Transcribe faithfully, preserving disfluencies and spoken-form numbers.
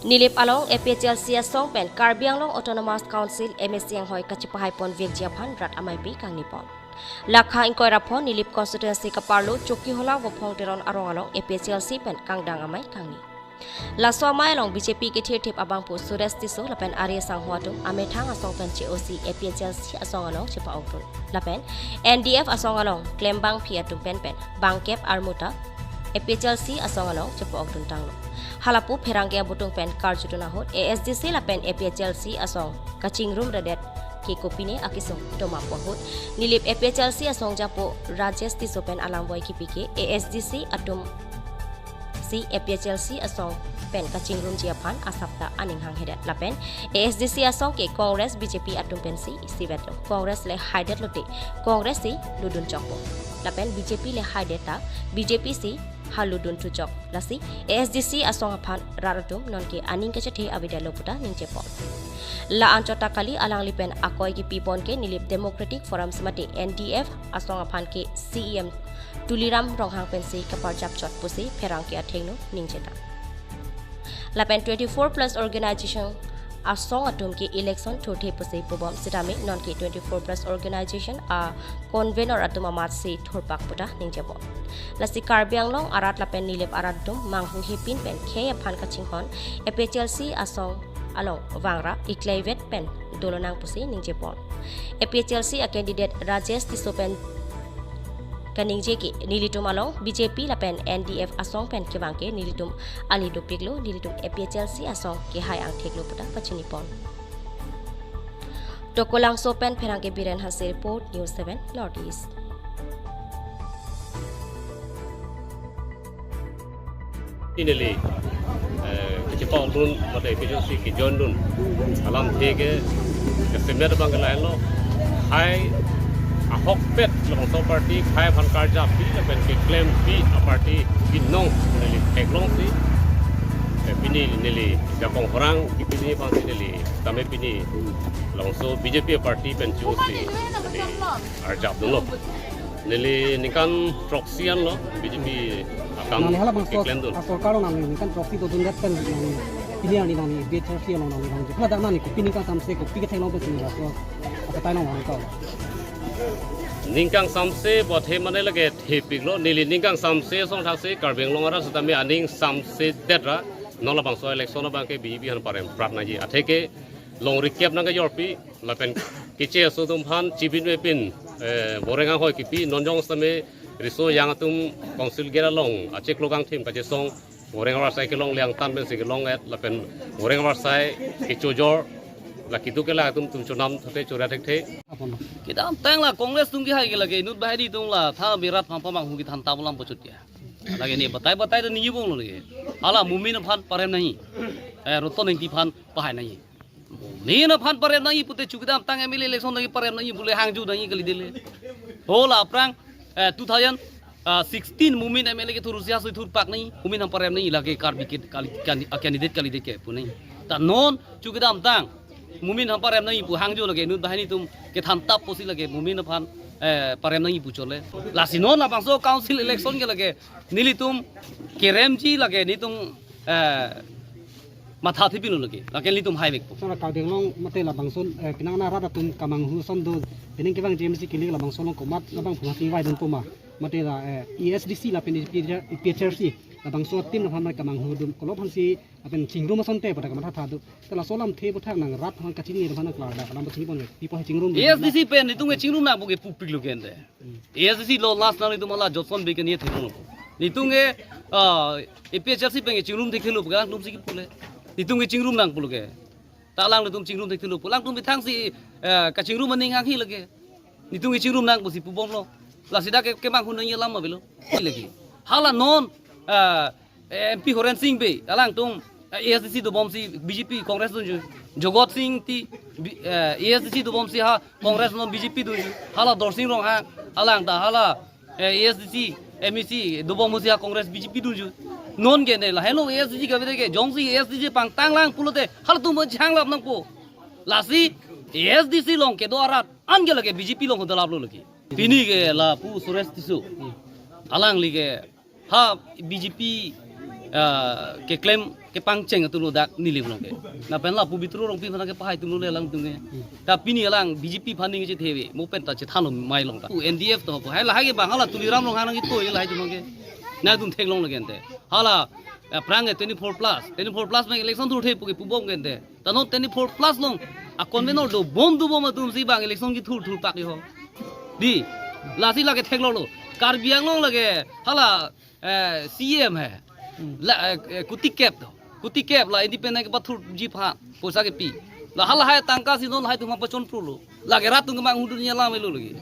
Nilip along A P H L C asong pen Karbi Anglong Autonomous Council M A C anghoi kachipahai pon vekji aphan rat ameipi kangni pon. Lakha ingkoi ra phongo Nilip constituency kaparlo Chokihola Vophong Teron arong along A P H L C pen kangdang amei kangni. Laso amei along B J P kethirthip abangphu Suresh Tisso lapen Ari Sangho atum amethang asong pen che-osi A P H L C asong along chepa-okdun. Lapen N D F asong along klembangpi atum pen pen bangkep armuta A P H L C asong along chepa-okdun tanglo. Halapu pherangke abutung pen karjudun ahut A S D C lapen A P H L C asong kachingrumredet ke kopine akesung doma pu ahut Nilip A P H L C asong japo Rajesh Tisso pen alam boi kipi ke A S D C atum si A P H L C asong pen kachingrumji aphan asapta aning hanghedet lapen A S D C asong ke Congress B J P atum pensi isivetlo. Congress le haidet lote Congress si ludun chokpo. Lapen B J P le haidet ta B J P si haludun thuchok. Lasi A S D C asong aphan rat atum nonke aning kachethe avedetlo puta ningje pon. La anchot ta kali alangli pen akoi kipi pon ke Nilip Democratic Forum mate N D F asong aphan ke C E M Tuliram Ronghang pensi kaparjap chot pusi pherangke athengno ningje tang. Lapen twenty-four plus organization asong atum ke election thurthe pusi pubom sitame nonke twenty-four plus organization a convenor atum amatsi thurpak puta ningje pon. Lasi Karbi Anglong arat lapen Nilip arat atum manghu hepin pen khei aphan kachinghon A P H L C asong along vangra ikleivet pen dolonang pusi ningje pon. A P H L C a candidate Rajesh Tisso pen kaningje ke nelitum along B J P lapen N D F asong pen kevang ke nelitum ali dopiklo, nelitum A P H L C asong kehai angtheklo puta pachini pon. Tokolangso pen pherangke Biren Hanse report, News seven North East. Neli, eh, kachepalun, mate A P H L C kejoindun alamthe ke, ke semet abang ke lahenlo. Khei ahokpet labangso party khei aphan karjappi lapen keklempi a-party binong neli theklongsi, eh, pini neli jakong horang kipini abangsi neli tame pini labangso B J P party pen chosi neli arjapdunlo. Neli ningkan throksi anlo B J P akam nangli halabangso keklemdun. A sorkar nangli ningkan throksi dodundet pen nangli pini arni nangli B J P along nangli vangji. Hala dak nangli kopi ningkan samse kopi ketheklong pensi neli laso apatai along vangkok. Ningkan samse bothe mane lake thepiklo, neli ningkan samse asong thaksi Karbi Anglong arat setame aning samsedet ra non labangso election abang ke B J P aphan parem prat nangji. Atheke long recap nangkejorpi lapen keche aso atum aphan chibin vepin, eh, boreng anghoi kipi, non jong setame riso yang atum council gate along achiklo kangthim kachesong boreng avarsai kelongle angtan pensi kelong-et lapen boreng avarsai kechojor la keduk kela atum atum chonam thate chora thekthe. Kedamtang la Congress atum kehai ke lake inut banghini atum la tha birat phampa manghu kethan ta bolam pochot ya. Lake ne batai batai ta ningje bom lo lake. Hala Momin aphan parem nangji. Eh, Roton Engti aphan pahai nangji. Momin aphan parem nangji pute chu kedamtang M L A election nangji parem nangji pule hangju nangji kali dele. Ho la aphrang, eh, two thousand sixteen Momin M L A kethur usia sui thurpak nangji, Momin aphan parem nangji lake Karbi ke kali, kan, a candidate kali deke pu nangji. Ta non chu kedamtang Momin aphan parem nangji pu hangju lake inut banghini atum kethan tap pusi lake Momin aphan, eh, parem nangji pu chole. Lasi non labangso council election ke lake nelitum keremji lake nelitum, eh, matha thipinlo lake, lake nelitum haivekpo. Sara Karbi Anglong mate labangso, eh, penang na rat atum kamanghu ason do, penang kevang J M C kilik labangso along komat labang phuma si vaidunpo ma. Mate la, eh, A S D C lapen A P H L C labangso team aphan mai kamanghudun kolo aphansi lapen chingrum asonte pada kamatha thadu. Te laso alamthe aphuthak nang rat aphan kachini aphan nang klardak alam chini pon pi aphan chingrum. A S D C pen nelitum ke chingrum nangpo ke pupiklo ke ente. A S D C lo last nanglitum hala Johnson Bey ke ne theklo. Nelitum ke, ah, A P H L C pen ke chingrum thekthelo ke alangtum si kepule. Nelitum ke chingrum nangpo lo ke. Ta alanglitum chingrum thekthelo pu. Alangtum methang si, eh, kachingrum aning hanghe lake. Nelitum ke chingrum nangpo si pubomlo. Lasi dak ke, kemanghun nangji alam avelo. Lake. Hala non, eh, M P Horen Sing Bey, alangtum, eh, A S D C dobomsi B J P Congress dunju. Jogot Sing Engti, bi-, eh, A S D C dobomsi ha Congress non B J P dunju. Hala Dorsing Ronghang, alang ta hala, eh, A S D C, M A C dobomsi ha Congress B J P dunju. Non ke ne lahenlo A S D C kavete ke, jongsi A S D C pangtang lang pulote, halatum chang lap nangpo. Lasi A S D C along kedo arat, an ke lake B J P along hoda laplo lake. Pini ke lapu Suresh Tisso. Alangli ke ha B J P, ah, keklem kepangcheng atum lo dak Nilip along ke. Lapen la Pobitro Rongpi aphan ke pahai atum lo le alangtum ke. Ta pini alang B J P aphan ningje theve, mo pen ta chethan lo mai long ta. U N D F to po. Hai lahai ke bang hala Tuliram Ronghang nangketoi lahai atum ke. Nangtum theklong lagi ante. Hala, eh, aphrang ke twenty-four plus. Twenty-four plus abang election thurthe pu ke pubom ke ante. Ta non twenty-four plus along a convenor dobom dobom atum si bang election kethur thur pak ho. Dei. Lasi lake theklong lo. Karbi Anglong lake hala, eh, C M hai. Hmm. La, eh, eh, kuti kep to. Kuti kep la independent kepathurji aphan poisa kepi. La halahai tangka si non lahai atum pachonpru lo. Lake rat atum kemang hundun nya lam lo lagi.